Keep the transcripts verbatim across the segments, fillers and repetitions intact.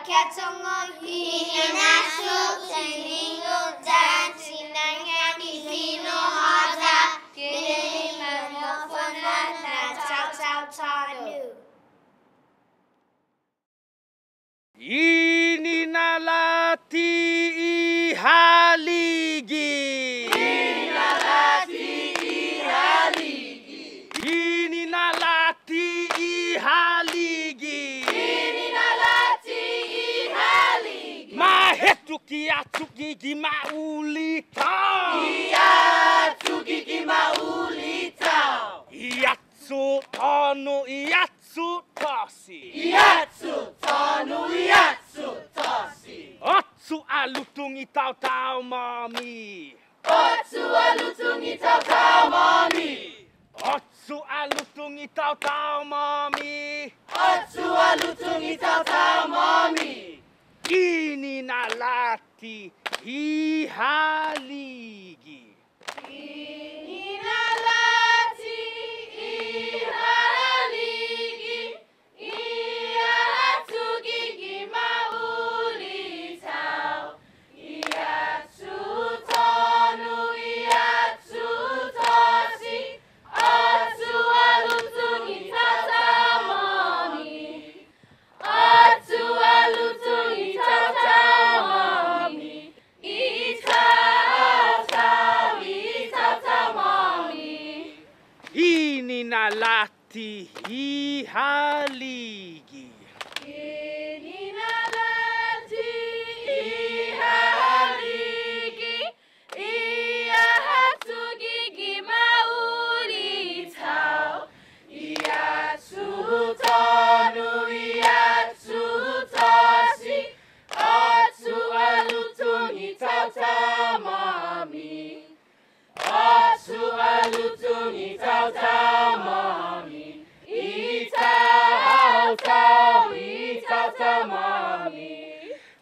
Katungo' i hinasso, tiningo' yan tinangan i fino' håya, ginen i manmofo'na na taotao tåno'. Ini na latte i haligi. Ini na latte i haligi. Ini na latte i haligi. Ini na latte i haligi. Mahettok i åcho' gi gima' ulitao. I åcho' gi gima' ulitao. I åcho' tåno', i åcho' tåsi. I åcho' tåno', i åcho' tåsi. Åcho' alutong i taotao-måmi. Åcho' alutong i taotao-måmi. Åcho' alutong i taotao-måmi. Åcho' alutong i taotao-måmi. Ini na latte i haligi. Ini na latte i haligi, i åcho' gi gima' ulitao, i åcho' tåno', i åcho' tåsi, åcho' alutong i taotao-måmi. Åcho' alutong i taotao-måmi. I taotao, i taotao-måmi. Ini na latte i haligi. Ini na latte i haligi. I åcho' gi gima' ulitao, i åcho' tåno', i åcho' tåsi, åcho' alutong i taotao-måmi. Åcho' alutong i taotao-måmi. I taotao, i taotao-måmi.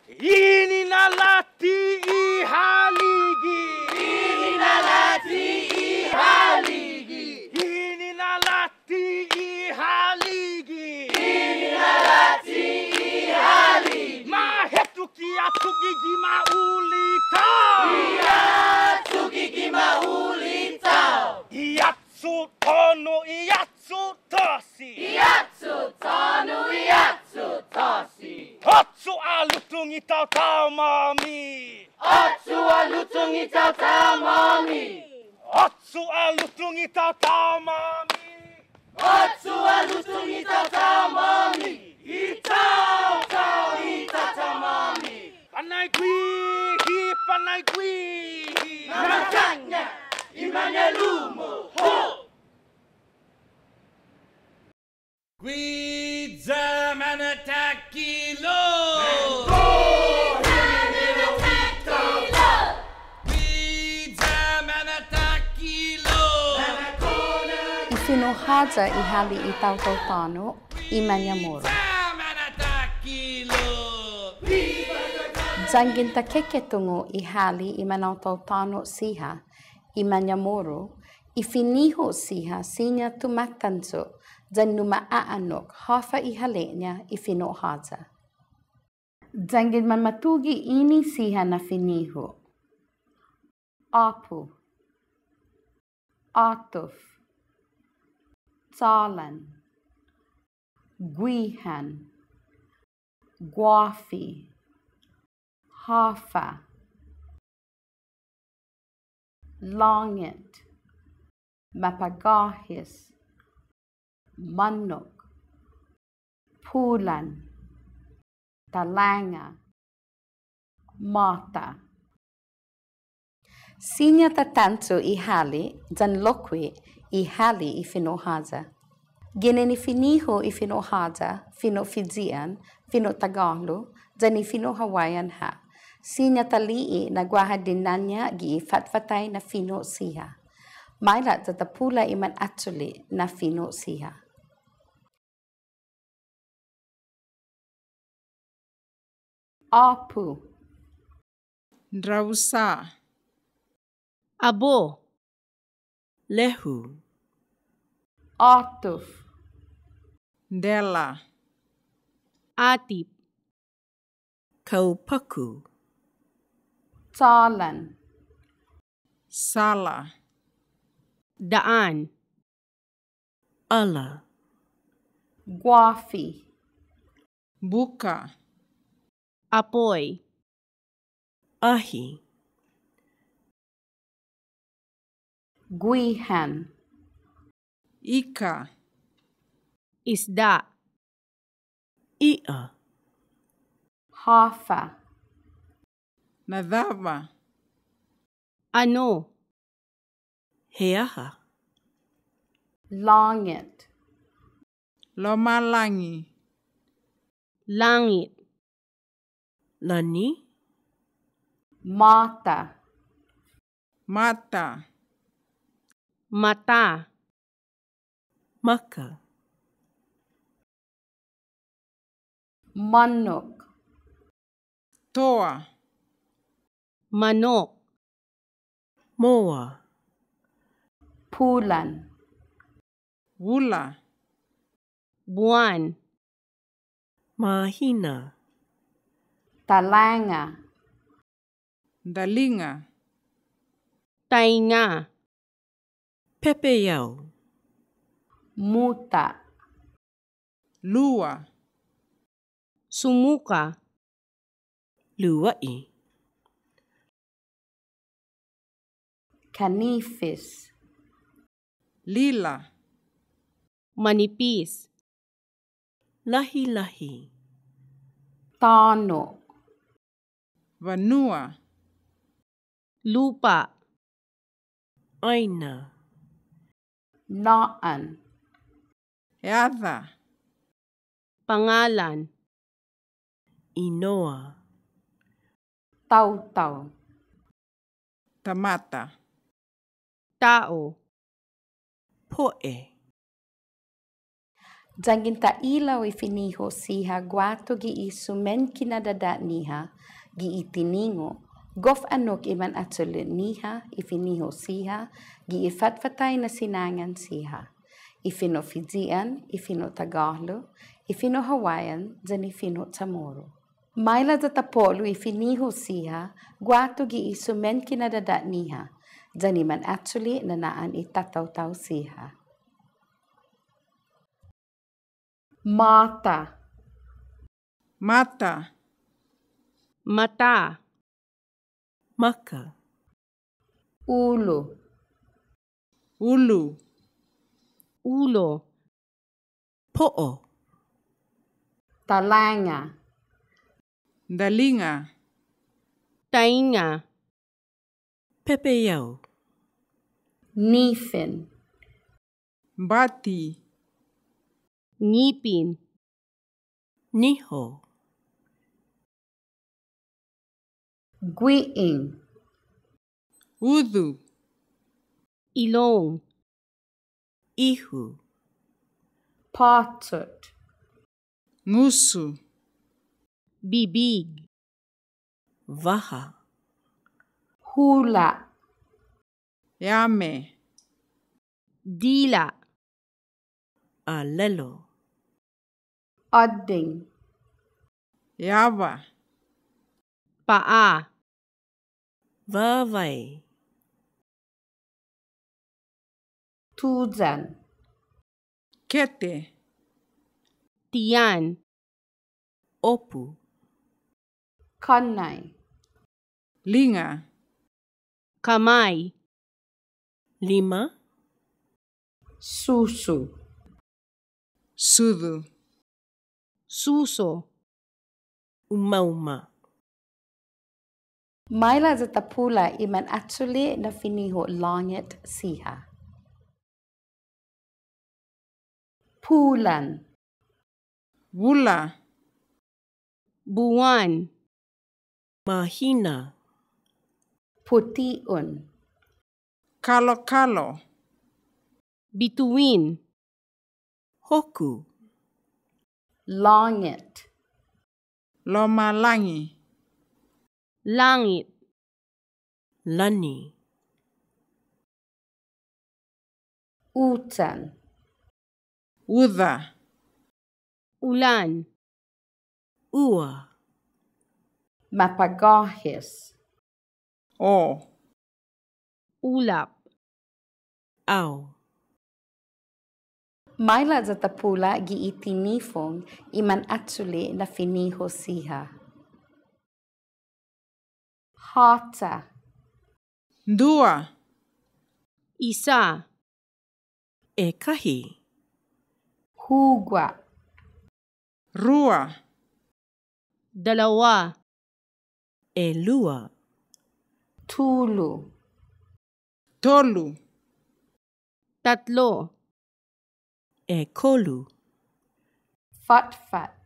Ini na latte i haligi. Ini na latte i haligi. Ini na latte i haligi. Ini na latte i haligi. Mahettok i åcho' gi gima' ulitao. I åcho' gi gima' ulitao. I åcho' tåno', i åcho' tåsi. I åcho' tåno', i åcho' tåsi. Åcho' alutong i taotao-måmi. Åcho' alutong i taotao-måmi. Åcho' alutong i taotao-måmi. Åcho' alutong i taotao-måmi. I taotao, i taotao-måmi. Panai guihi, panai guihi. Mañaña, i mañe'lu-mu, ho. Guiya mana'takkilo'! Guiya mana'takkilo'! Guiya mana'takkilo'! I fino' håya i hale' i taotao tåno' i Mañamoru. Guiya mana'takkilo'! Yanggen ta keke tungo' i hale' i manaotao tåno' siha i Mañamoru, i finiho siha siña tumatancho' yan numa'a'annok håfa i hale'-ña i fino' håya. Yanggen manmatuge' ini siha na finiho. Åpu. Åtuf. Chålan. Guihan. Guåfi. Håfa. Långit. Mapagåhis. Månnok. Pulan. Talanga. Måta. Siña ta tancho' i hale' yan lokkue' i hale' i fino' håya. Ginen i finiho i fino' håya, fino' Fijian, fino' Tagålu, yan i fino' Hawaiian ha'. Siña ta li'e' na guaha dinanña' gi i fatfatai na fino' siha. Maila' ya ta pula' i man achule' na fino' siha. Åpu. Ndrausa'. Abo. Lehu. Åtuf. Ndela. Atip. Kaupaku. Chalan. Sala. Daan. Ala. Guåfi. Buka. Apoy. Ahi. Guihan. Ika. Isda. I'a. Håfa. Na'yåba. Ano. He aha. Långet. Lomalångi. Langit. Lani. Måta. Mata. Mata. Maka. Månnok. Toa. Manok. Moa. Pulan. Vula. Buwan. Mahina. Talanga. Dalinga. Tainga. Pepeiao. Muta. Lua. Sumuka. Lua'i. Kanifes. Lila. Manipis. Lahilahi. Tåno'. Vanua. Lupa. Aina. Nå'an. Yaca. Pangalan. Inoa. Taotao. Tamata. Tao. Po'e. Yanggen ta ilao i fino' siha guatu gi i sumen kinadada'-ñiha gi i tiningo', gof annok i manachuli'-ñiha i fino' siha gi i fatfatai na sinangan siha, i fino' Fijian, i fino' Tagalog, i fino' Hawaiian, yan i fino' Chamorro. Maila' ya ta po'lo i fino' siha guatu gi i sumen kinadada'-ñiha, yan i manachuli' na na'an i tataotao siha. Måta. Mata. Mata. Maka. Ulu. Ulu. Ulo. Po'o. Talanga. Dalinga. Tainga. Pepeiao. Nifen. Bati. Ngipin. Niho. Gui'eng. Udu. Ilong. Ihu. Påchot. Ngusu. Bibig. Vaha. Hula'. Yame. Dila'. Alelo. Åddeng. Yava. Paa. Vavai. Tuyan. Kete. Tiyan. Opu. Kannai. Linga. Kamay. Lima. Susu. Sudu. Suso. Umauma. Maila' ya ta pula' i manachuli' na fino' långet siha. Pulan. Vula. Buwan. Mahina. Puti'on. Kalokalo. Bituin. Hoku. Långet. Lomalångi. Langit. Lani. Utan. Uda. Ulan. Ua. Mapagåhes. O. Ulap. Ao. Maila' ya ta pula' gi i tinifong i man achuli' na finiho siha. Håcha. Dua. Isa. Ekahi. Hugua. Rua. Dalawa. Elua. Tulu. Tolu. Tatlo. Ekolu. Fatfat.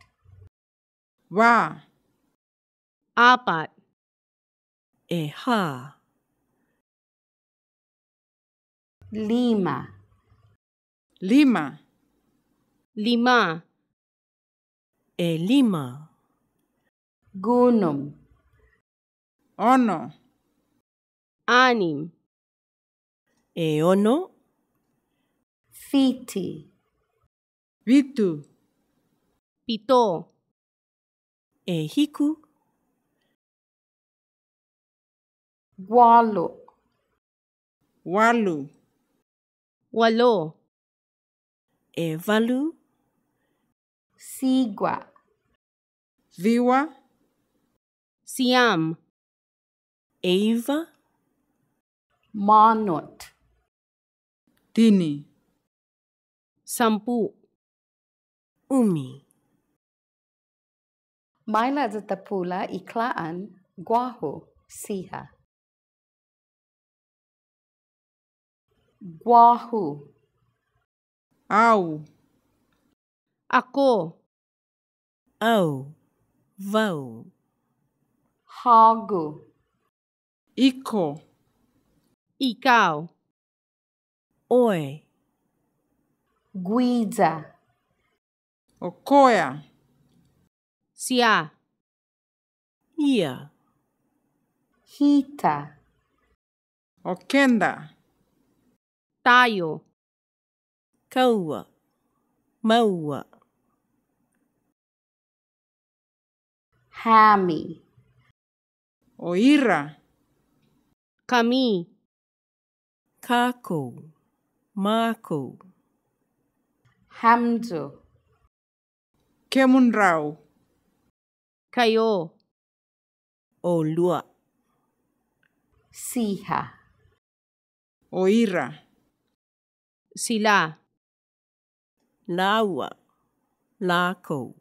Wa. Apat. Eha. Lima. Lima. Lima. Elima. Gunum. Ono. Anim. Eono. Fiti. Fitu. Pito. Ehiku. Gualu. Walu. Walo. Ewalu. Sigua. Siwa. Siam. Eiwa. Månot. Tini. Sampu. Umi. Maila' ya ta pula' i kla'an guåhu siha. Guåhu. Au. Ako. Au. Wau. Hågu. Iko. Ikaw. Oe. Guiya. O koya. Siya. Ia. Hita. O kenda. Tayo. Kaua. Maua. Hami. O ira. Kami. Kako. Mako. Hamyo. Kemunrau. Kayo. O lua. Siha. O ira. Sila. Laua. Lako.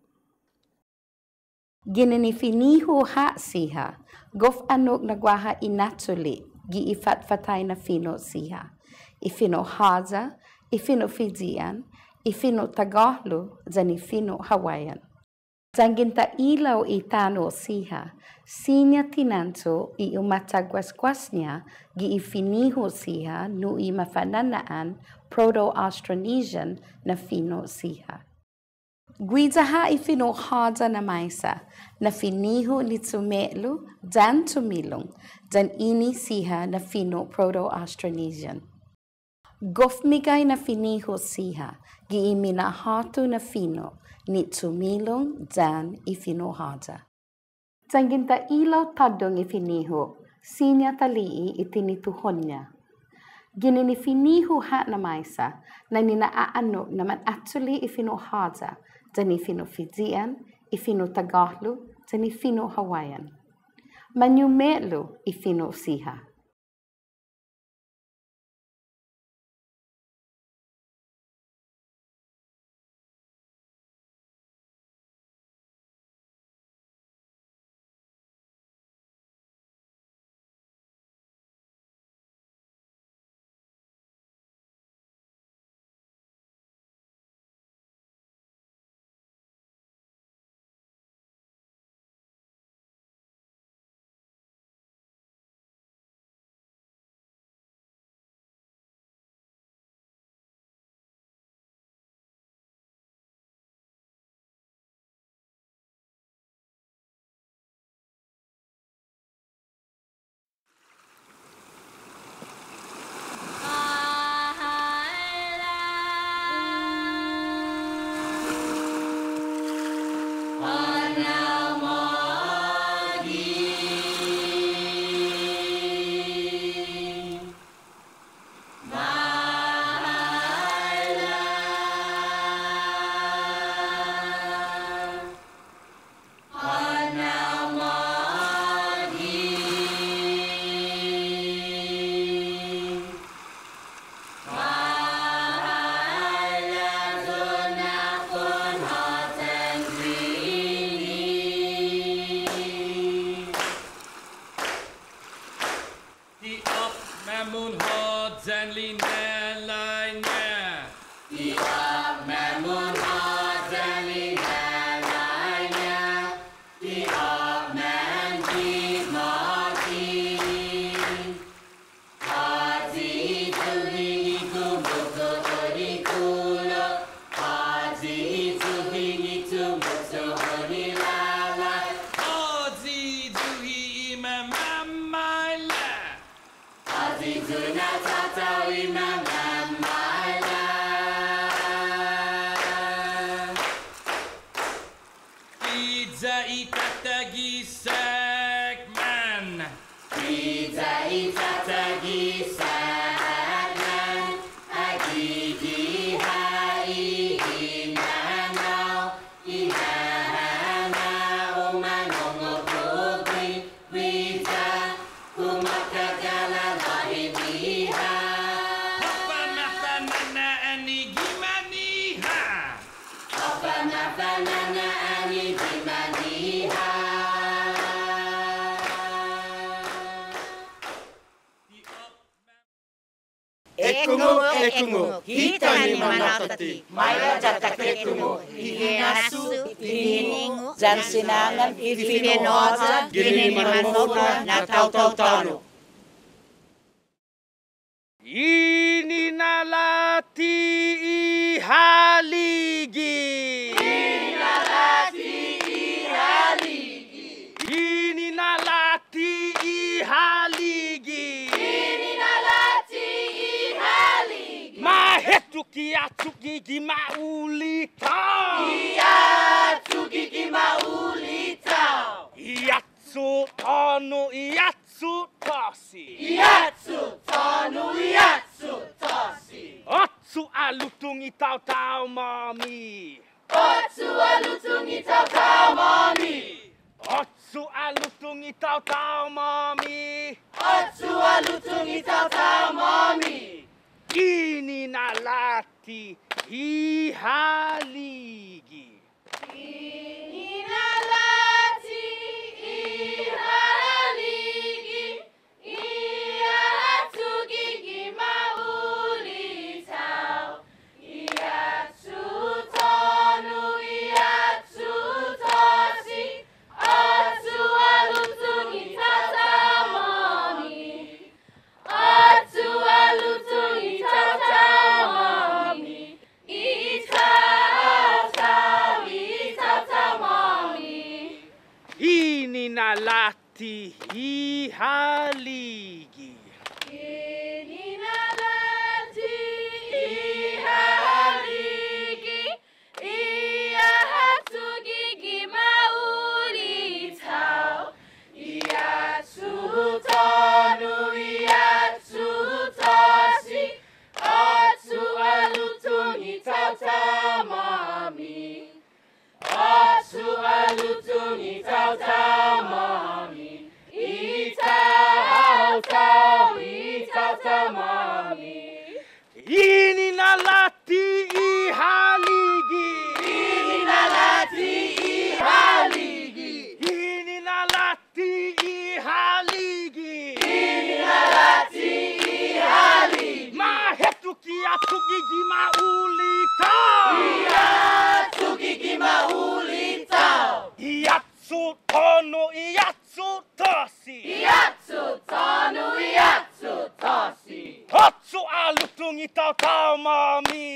Ginen i finiho ha' siha, gof annok na guaha inachuli' gi i fatfatai na fino' siha, i fino' håya, i fino' Fijian, i fino' Tagålu, yan i fino' Hawaiian. Yanggen ta ilao i tano' siha, siña tinanto' i umataguas-guasña gi i finiho siha nu i mafana'na'an Proto-Austronesian na fino' siha. Guiya ha' i fino' håya na maisa, na finiho ni Chume'lu yan Chumilong, yan ini siha na fino' Proto-Austronesian. Gof meggai na finiho siha, gi i minahåtu na fino' ni Chumilong yan i fino' håya. Yanggen ta ilao tåddong i finiho, siña ta li'e' i tinituhon-ña. Ginen i finiho ha' na maisa, na nina'a'annok na man achuli' i fino' håya, yan i fino' Fijian, i fino' Tagålu, yan i fino' Hawaiian. Mañume'lu i fino' siha. Yan lina'la'-ña. Ti åpmam un håyan lina'la'-ña. Ti åpmam gi mågi. Håyi i tuhi i gumutu uri kulo. Håyi i tuhi i gumutu uri låla'. Håyi i tuhi i mamamaila'. Håyi i tuhi na taotao i mamamaila'. Biha i tata'a gi sakman. Biha i tata'a gi sakman. Agi gi ha i hinanao. I hinanao mangongo' put gue'. Guiya, kumåkaka' lalåhi' biha. Håfa mafana'na'an i gima'-ñiha. Håfa mafana'na'an i gima'-ñiha. Ekungok, ekungok, hita ni manatatte, maila' ya ta ekungok i hinasso, i tiningo', yan sinangan i fino' håya, ginen i manmofo'na na taotao tåno'. Ini na latte i haligi. Ini na latte i haligi. Ini na latte i haligi. Ini na latte i haligi. Mahettok i åchu gi gima' ulitao. I åchu gi gima' ulitao. I åchu tånu', i åchu tåsi. I åchu tånu', i åchu tåsi. Åchu alutong i taotao-måmi. Åchu alutong i taotao-måmi. Åchu alutong i taotao-måmi. Åchu alutong i taotao-måmi. Ini na latte i haligi. Ini na latte i haligi. I åchu gi gima' ulitao, i åchu tånu', i åchu tåsi, åchu alutong i taotao-måmi, åchu alutong i taotao-måmi, i taotao, i taotao-måmi. Ini na latte i haligi. Ini na latte i haligi. I åchu gi gima' ulitao. I åchu tånu', i åchu tåsi. Åchu alutong i taotao-måmi. Åchu alutong i taotao-måmi, i taotao, i taotao-måmi. Ini na latte i haligi. Ini na latte i haligi. Ini na latte i haligi. Ini na latte i haligi. Mahettok i åchu gi gima' ulitao. I åchu gi gima' ulitao. I åchu tånu', i åchu tåsi. I åchu tånu', i åchu tåsi. Åchu alutong i taotao-måmi.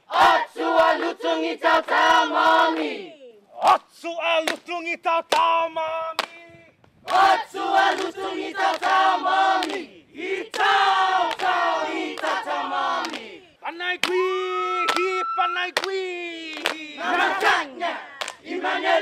Åchu alutong i taotao-måmi. Åchu alutong i taotao-måmi. Åchu alutong i taotao-måmi. I taotao, i taotao-måmi. Fana'guihi, fana'guihi. Mamåtto na i mañaina.